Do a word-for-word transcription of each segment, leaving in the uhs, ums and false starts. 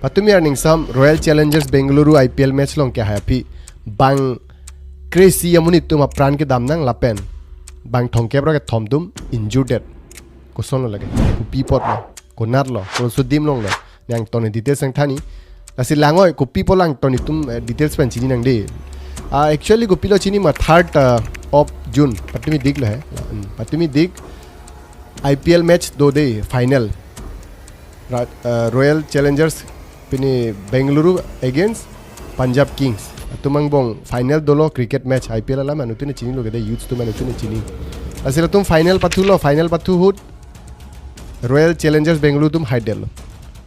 Patumi arningsam Royal Challengers Bengaluru I P L match along kehai aphi bang kre-isi amonit atum apran kedam nang lapen bang thomkep ra kethom atum injured det. Kosonlo lake? Kopi apotlo? Konatlo? Koso adim alonglo? Nangtum details nangthanji. Lasi langoi kopi apot lang nangtum, eh, details pen chini nangji. Ah, actually kopilo chini ma, third, uh, of June. Patumi dik lo he. Hmm, patumi dik I P L match do de final. Ra-, uh, Royal Challengers pini Bengaluru against Punjab Kings. Atum angbong final dolo cricket match, I P L alam anuttin chinilo kede, youths atum anuttin chini. Lasi latum final pathulo, final pathu ahut Royal Challengers Bengaluru atum haidetlo.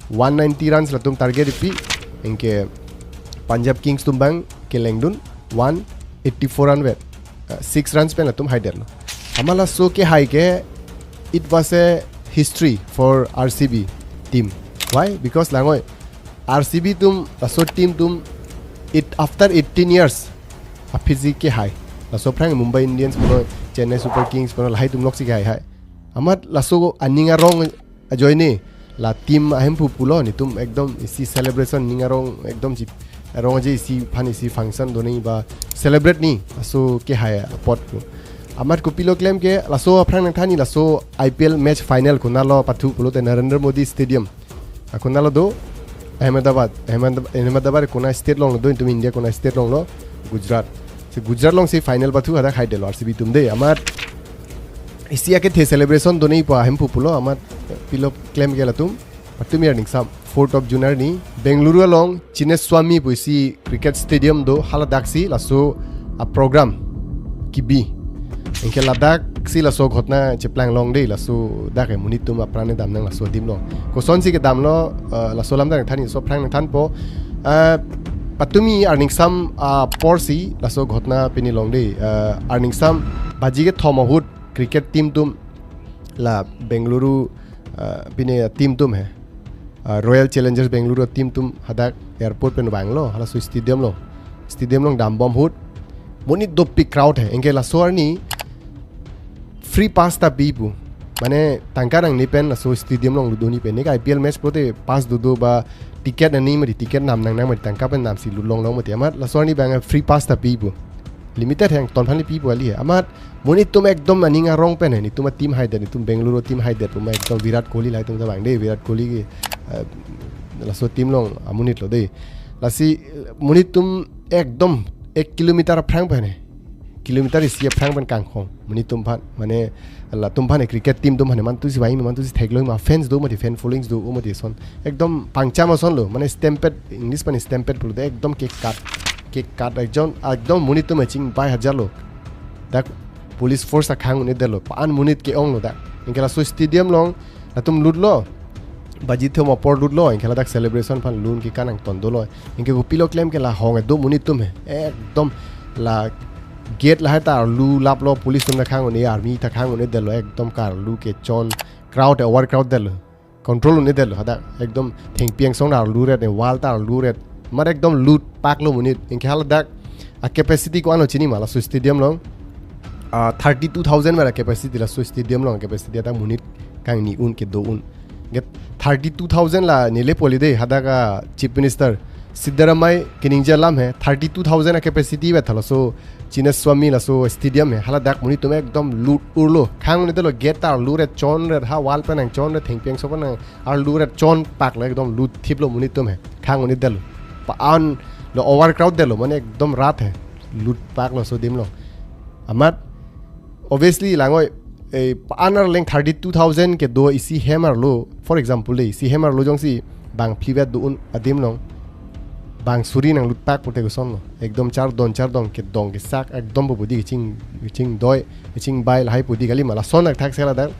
One ninety runs latum target ipi, anke Punjab Kings atum bang kelengdun one eighty-four run vet, uh, six runs pen latum haidetlo. Amat laso kehai ke, it was a history for R C B team. Why? Because langoi R C B atum, laso team atum, it, after eighteen years aphi si kehai. Laso aphrang Mumbai Indians pulo, Chennai Super Kings pulo, lahai atum loksi kehai hai. Amat laso aning arong ajoine la team ahemphu pulo, netum ekdom isi celebration, ning arong ekdom chip, arong ajoine isi aphan isi function donangji ba celebrate nangji, laso kehai apot pu. Amat kopilo klem ke, laso aphrang nangthanji, laso I P L match final konatlo pathu pulote Narendra Modi Stadium. Ah, konatlo do? Ahmedabad. Ahmedab-, Ahmedabad kona state alonglo do, itum India kona state alonglo? Gujarat. Si Gujarat alongsi final pathu hadak haidetlo R C B atum de. Amat isi akethe celebration donangji pu ahemphu pulo, amat pilo klem ke latum. Patumi arningsam fourth of June arni Bengaluru along Chinnaswamy pu isi cricket stadium do, haladaksi laso aprogram kebi. Anke ladaksi laso ghotna cheplang longde, laso dak ke monit atum apran kedam nang laso adim along. Kosonsi kedamlo, eh, laso alam dak nangthanji, laso aphrang nangthanpo. Eh, patumi arningsam aporsi laso ghotna pini longde, eh, arningsam baji kethom ahut cricket team atum la Bengaluru, eh, pini team atum he, ah, Royal Challengers Bengaluru team atum hadak airport pen vanglo, halaso stadium along. Stadium along dambom ahut monit dopik crowd he. Anke laso arni free pass ta pi pu. Mane tangka nangne pen laso stadium along lut dunji pen. Neke I P L match pulote pass dodo ba ticket nangne mati, ticket nam nangnang mati, tangka pen namsi lut longlong mati. Amat laso arni bang free pass ta pi pu. Limited he, angton aphan le pi pu kali he. Amat monit atum ekdom aning arong pen he, netum a-team haidet, netum Bengaluru team haidet pu ma, ekdom Virat Kohli lahai atum ta vangde, Virat Kohli ke, eh, laso team along amonit lo de. Lasi, eh, monit atum ekdom ek kilometer aphrang pen he. Kilometer isi aphrang pen kangkhong monit atum aphan, mane latum aphan he, cricket team atum aphan he, mantu si vangji ma, mantu si theklongji ma, fans do mati, fan followings do mati ason. Ekdom pangcham asonlo, mane stampede, English pen stampede pulote ekdom kekat, kekat, ekdom, ekdom monit atum chingbai hajarlo. Dak police force akhang un-edetlo, pa-an monit ke-onglo dak. Anke laso stadium along latum lutlo, baji thom apor lutlo, anke ladak celebration aphan lun ke kanang ton dolo. Anke kopilo klem ke la hong kedo monit atum he, ekdom la gate lahai ta arlu laplo, police atum ta khang un-e, army ta khang un-edetlo, ekdom karlu kechon, crowd, overcrowd detlo. Control un-edetlo hadak, ekdom thengpi angsong arlu ret, wall ta arlu ret. Amat ekdom lut paklo monit. Anke haladak a-capacity ko-anlo chini ma, laso stadium along, ah, thirty-two thousand mera capacity, laso stadium along capacity, hadak monit kangni un, kedo un. Get thirty-two thousand la nele poli de, hadak a-Chief Minister Siddaramaiah kaningje alam he, thirty-two thousand a-capacity vet halaso Chinnaswamy laso stadium he, haladak monit atum ekdom lut urlo. Khang un-edetlo, gate ta arlu ret, chon ret, ha wall pen nang chon ret, thengpi angsong pen nang arlu ret, chon paklo, ekdom lut thiplo monit atum he. Khang un-edetlo. Pa-an lo overcrowd detlo, mane ekdom rat he. Lut paklo laso adim along. Amat obviously langoi, eh, pa-an arleng thirty-two thousand kedo isi hem arlo, for example de, isi hem arlo jongsi bang phli vet do un adim along, bang suri nang lut pak pulote kosonlo. Ekdom chardon chardon, kedong kesak, ekdom pu pu di, keching, kechingdoi, kechingbai lahai pu di kali ma. Lason athak sela dak,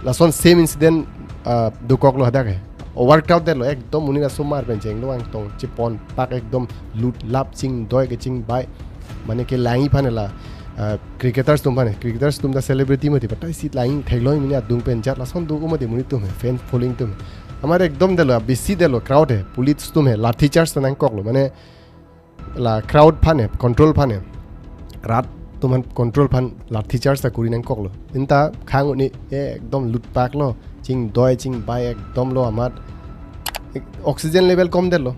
lason same incident, ah, dokoklo hadak he. Overcrowd detlo, ekdom monit asomar pen chenglo, angtong chepon pak, ekdom lut lap, chingdoi kechingbai. Mane kelangji aphan la, ah, cricketers atum aphan, cricketers atum ta celebrity mati, batai si langji theklongji mene adung pen jat, lason do mati monit atum he, fan following atum he. Amat ekdom detlo, bisi detlo, crowd he, police atum he, lathi charge ta nangkoklo, mane la crowd aphan he, control aphan he, rat atum aphan control aphan lathi charge ta kuri nangkoklo. Inta khang un-e, ekdom lut paklo, chingdoi chingbai ekdom lo amat. oxygen level komdetlo.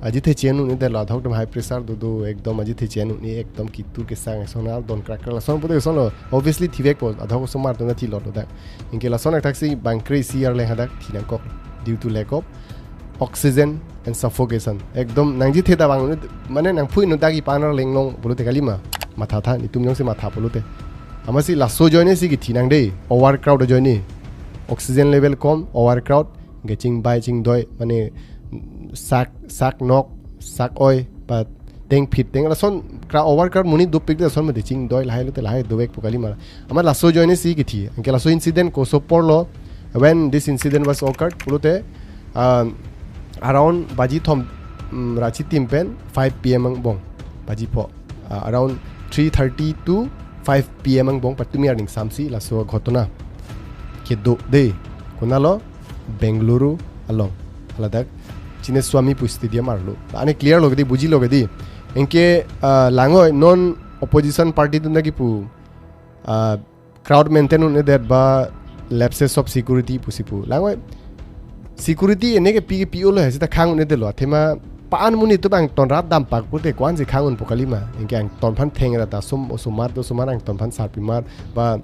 Ajithe chen un-edetlo, adhok atum high pressure do do, ekdom ajithe chen un-e, ekdom kitur kesang, sonar don krak krak, lason pulote lason lo, obviously thivekpo, adhok osomar atum ta thilotlo dak. Anke lason athak si bangkre isi arleng hadak thi nangkok, due to lack of oxygen and suffocation. Ekdom nangjithe ta bang, mane nangphui no dak ipan arleng long pulote kalima, matha tha, netum jongsi matha pulote. Amatsi laso ajoine si kithi nang dei, overcrowd ajoine. Oxygen level kom, overcrowd, anke chingbai chingdoi, mane sak, sak nok, sak oi, ba tengphit teng, lason kra overcrowd monit dopik de lason mate chingdoi lahai lote lahai dovekpo kalima. Amat laso ajoine si kithi. Anke laso incident koso apor lo, when this incident was occurred pulote, um, around baji thom, um, ra chitim pen five P M angbong. Baji pho. Uh, around three thirty to five P M angbong patumi arning samsi laso ghotona kedo dei. Konatlo? Bengaluru along. Haladak Chinnaswamy pu stadium arlo. Ane clear lo kedi, bujilo kedi. Anke, ah, langoi non opposition party atum ta kipu, ah, crowd maintain un-edet ba lapses of security pusi pu. Langoi security ene kepi kepi-o lo he, seta khang un-edetlo. Athema pa-an monit atum angton rat dampak pulote ko-ansi khang unpo kalima. Anke angton aphan thengre ta som, osomar do osomar, angton aphan sarpimar ba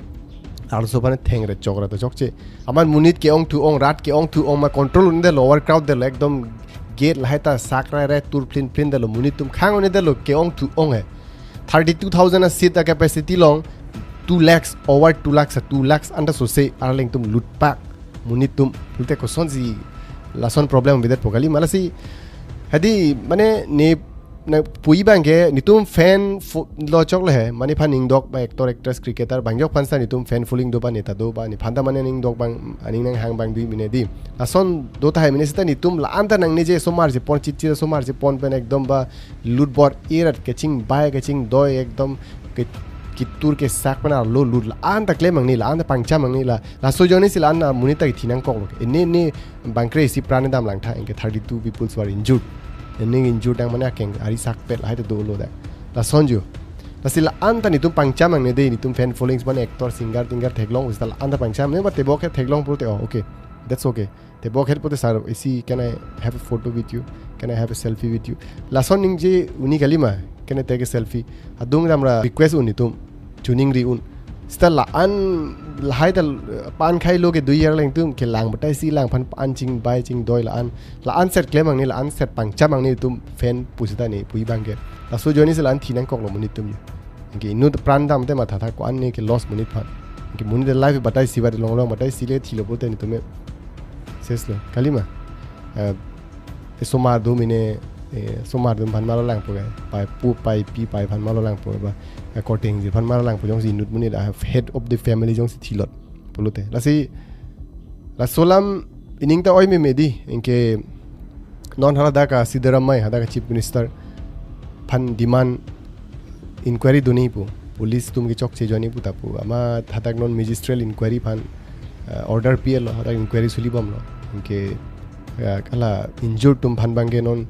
arloso aphan thengre chokre ta chokche. Amat monit ke-ong thu-ong, rat ke-ong thu-ong ma control un-edetlo, overcrowd detlo, ekdom gate lahai ta sak rai rai tur phlin phlin detlo, monit atum khang un-edetlo, ke-ong thu-ong he. Thirty-two thousand a seat a capacity along two lakhs, over two lakhs, two lakhs anta sose arleng atum lutpak monit atum pulote kosonsi lason problem avedetpo kalima. Lasi hadi mane ne nangpui abangke netum fan fo-, lo choklo he, mane nephan ningdok ba actor, actress, cricketer, bang jok aphan seta netum fan following do ba neta do ba nephan ta mane ningdok abang, aning nanghang abang dui mine dei. Lason do tahai mine seta netum la-an ta nangne je osomar chepon, chitchit osomar chepon pen ekdom ba lut bor-i rat, kachingbai kachingdoi, ekdom ke, kitur kesak pen arlo lut, la-an ta klem nangne, la-an ta pangcham nangne, la, laso ajoine si la-an amonit ta kithi nangkoklo. Ene ne bangkre isi pran damlang tha, anke thirty-two peoples were injured. Ene injured dang mane akeng ari sakpet lahai ta dolo dak. Lason jo. Lasi la-an ta netum pangcham nangne dei, netum fan followings mane actor, singer, tinger theklong, seta la-an ta pangcham nangne, ba tebok ke theklong pulote, oh, okay. That's okay. Tebok het pulote sir, isi, can I have a photo with you? Can I have a selfie with you? Lason ningje un-e kalima, can I take a selfie? Adung damra request un netum, choningri un. Seta la-an lahai ta pan khai lo ke dui arleng atum kelang batai si lang aphan pa-an chingbai chingdoi la-an. La-an set klem nangne, la-an set pangcham nangne netum fan pu seta nepui abangke. Laso ajoine si la-an thi nangkoklo monit atum. Anke inut pran dam te matha tha, ko-an ne ke loss monit aphan. Anke monit a life batai si, bat long long batai si le thilo pulote netum me ses lo kalima. Eh, osomar do mine, eh, osomar do aphan ma lo langpo ke. Pai pu, pai pi, pai aphan ma lo langpo ba. Eh, korte ingjir aphan ma lo langpo, jongsi inut monit a head of the family jongsi thilot pulote. Lasi, laso alam ining ta oi meme dei, anke non haladak a Siddaramaiah, hadak a Chief Minister aphan demand inquiry do nangji pu, police atum kechokche ajoine pu ta pu. Amat hadak non magisterial inquiry aphan, eh, order pi-etlo, hadak inquiry suli bomlo. Anke, eh, hala injured atum aphan abangke non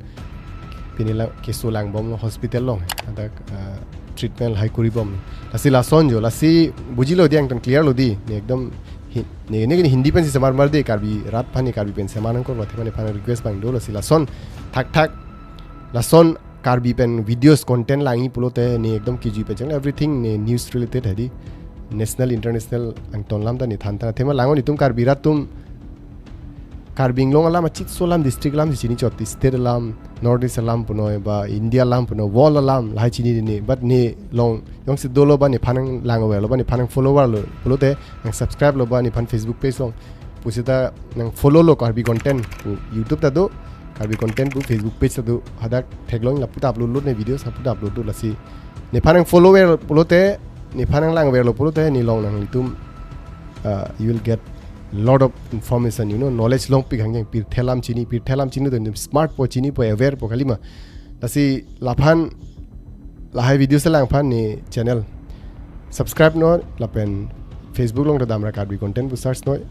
pini la keso lang bomlo hospital along, hadak, eh, treatment lahai kuri bomlo. Lasi lason jo, lasi bujilo dei, angtan clear lo dei, ne ekdom hi-, ne, ne Hindi pensi semar mar dei, Karbi rat aphan ne Karbi pen semar nangkoklo, athema nephan request abang do, lasi lason thakthak, lason Karbi pen videos content langji pulote ne ekdom kejui pen chang, everything ne news related hadi, national, international angton alam ta ne than tha. Athema langnon netum Karbi rat atum, Karbi Anglong alam, achitso alam, district alam si chini chot, state alam, North East alam punoi ba India alam punoi, world alam lahai chini ne, but ne along jongsi dolo ba nephan nanglang-overlo ba nephan nang-follow-overlo pulote, nang-subscribe lo ba nephan Facebook page along pu seta nang-follow lo Karbi Content pu YouTube ta do, Karbi Content pu Facebook page ta do, hadak theklong lapu ta upload lo ne videos, lapu ta upload lo. Lasi nephan nang-follow-over pulote, nephan nanglang-overlo pulote, ne along nanglitum, uh, you will get lot of information, you know, knowledge longpik hangjeng, pirthe alam chini, pirthe alam chini, to smart po, chinipo, aware po kalima. Lasi laphan, lahai videos lang aphan ne channel subscribe non, lapen Facebook along ta Damra Karbi Content pu search non,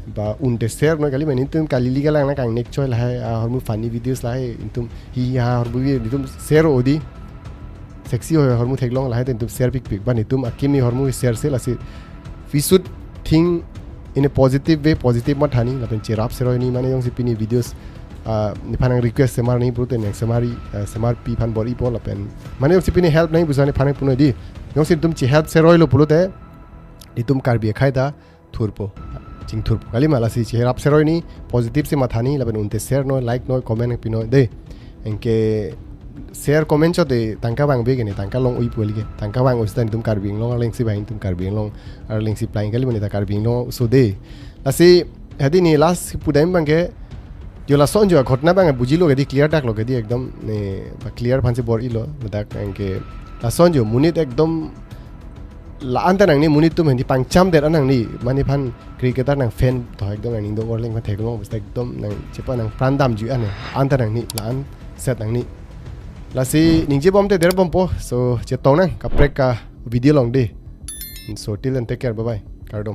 ba un te share non kalima, netum kali li kalang nangkangnek choi lahai ahormu funny videos lahai, netum hi ha ahormu vi-, netum share o dei, sexy ho ahormu theklong lahai te netum share pikpik, ba netum akimi ahormu share se. Lasi we should think in a positive way, positive matha nangji, lapen cherap seroi nangji, mane jongsi pini videos ah, nephan nang request semar nangji pulote nang semar, ah, semar pi aphan bor-ipo lapen mane jongsi pine help nangji pusi nephan nang punoi dei. Jongsi netum che-help seroi lo pulote netum Karbi akhei ta thurpo, chingthurpo. Kalima, lasi cherap seroi ni, positive si matha ni, lapen unte share noi, like noi, comment nang pinoi dei. Anke share comment chot dei tangka vangve ke ne, tangka long-ui pu kali ke. Tangka vang-ui seta netum Karbi Anglong arleng si vang, netum Karbi Anglong arleng si plang kali, mane ta Karbi Anglong aso dei. Lasi hadi ne last pudam abang ke, jo lason jo ghotona abang bujilo ke dei, clear dak lo ke dei, ekdom ne ba clear aphan si bor-ilo, ladak anke lason jo monit ekdom la-an ta nangji, monit atum handi pangcham det an nangji, mane nephan cricketer nang fan to ekdom nang ningdong orleng aphan theklong, basta ekdom nang chepa nang pran damjui an, an ta nangji, la-an set nangji. Lasi ningje bom te der bompo, so chetong nang kaprek a video along dei. So till then, take care, bye bye, kardom.